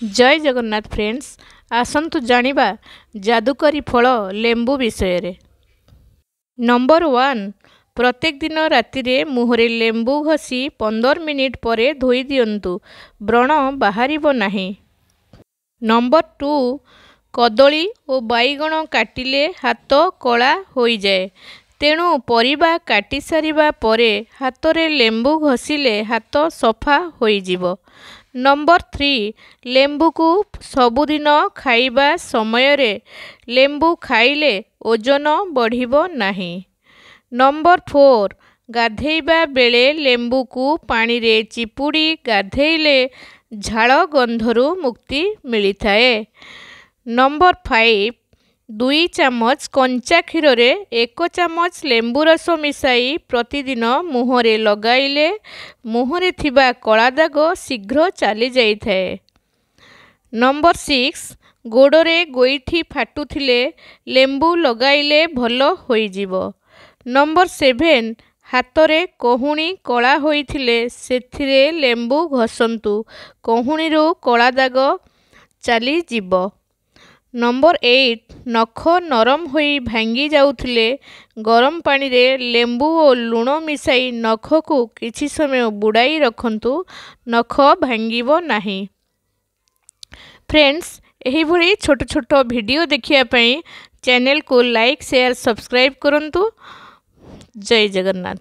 ଜୟ Jagannath friends, ଆସନ୍ତୁ ଜାଣିବା ଯାଦୁକରୀ ଫଳ ଲେମ୍ବୁ ବିଷୟରେ। ନମ୍ବର 1, ପ୍ରତ୍ୟେକ ଦିନ ରାତିରେ ମୁହଁରେ ଲେମ୍ବୁ ଘଷି 15 ମିନିଟ୍ ପରେ ଧୋଇ ଦିଅନ୍ତୁ, ବ୍ରଣ ବାହାରିବ ନାହିଁ। ନମ୍ବର 2, କଦଳୀ ଓ ବାଇଗଣ କାଟିଲେ ହାତ କଳା ହୋଇଯାଏ, ତେଣୁ ପରିବା କାଟି ସାରିବା ପରେ ହାତରେ ଲେମ୍ବୁ ଘଷିଲେ ହାତ ସଫା ହୋଇଯିବ। ନମ୍ବର 3, ଲେମ୍ବୁକୁ ସବୁଦିନ ଖାଇବା ସମୟରେ ଲେମ୍ବୁ ଖାଇଲେ ଓଜନ ବଢ଼ିବ ନାହିଁ। ନମ୍ବର 4, ଗାଧେଇବା ବେଳେ ଲେମ୍ବୁକୁ ପାଣିରେ ଚିପୁଡ଼ି ଗାଧେଇଲେ ଝାଳ ଗନ୍ଧରୁ ମୁକ୍ତି ମିଳିଥାଏ। ନମ୍ବର 5, 2 ଚାମଚ କଞ୍ଚା କ୍ଷୀରରେ 1 ଚାମଚ ଲେମ୍ବୁ ରସ ମିଶାଇ ପ୍ରତିଦିନ ମୁହଁରେ ଲଗାଇଲେ ମୁହଁରେ ଥିବା କଳା ଦାଗ ଶୀଘ୍ର ଚାଲିଯାଇଥାଏ। ନମ୍ବର 6, ଗୋଡ଼ରେ ଗୋଇଠି ଫାଟୁଥିଲେ ଲେମ୍ବୁ ଲଗାଇଲେ ଭଲ ହୋଇଯିବ। ନମ୍ବର 7, ହାତରେ କହୁଣୀ କଳା ହୋଇଥିଲେ ସେଥିରେ ଲେମ୍ବୁ ଘଷନ୍ତୁ, କହୁଣୀରୁ କଳା ଦାଗ ଚାଲିଯିବ। ନମ୍ବର 8, ନଖ ନରମ ହୋଇ ଭାଙ୍ଗି ଯାଉଥିଲେ ଗରମ ପାଣିରେ ଲେମ୍ବୁ ଓ ଲୁଣ ମିଶାଇ ନଖକୁ କିଛି ସମୟ ବୁଡ଼ାଇ ରଖନ୍ତୁ, ନଖ ଭାଙ୍ଗିବ ନାହିଁ। ଫ୍ରେଣ୍ଡସ୍, ଏହିଭଳି ଛୋଟ ଛୋଟ ଭିଡ଼ିଓ ଦେଖିବା ପାଇଁ ଚ୍ୟାନେଲକୁ ଲାଇକ୍, ସେୟାର, ସବସ୍କ୍ରାଇବ୍ କରନ୍ତୁ। ଜୟ ଜଗନ୍ନାଥ।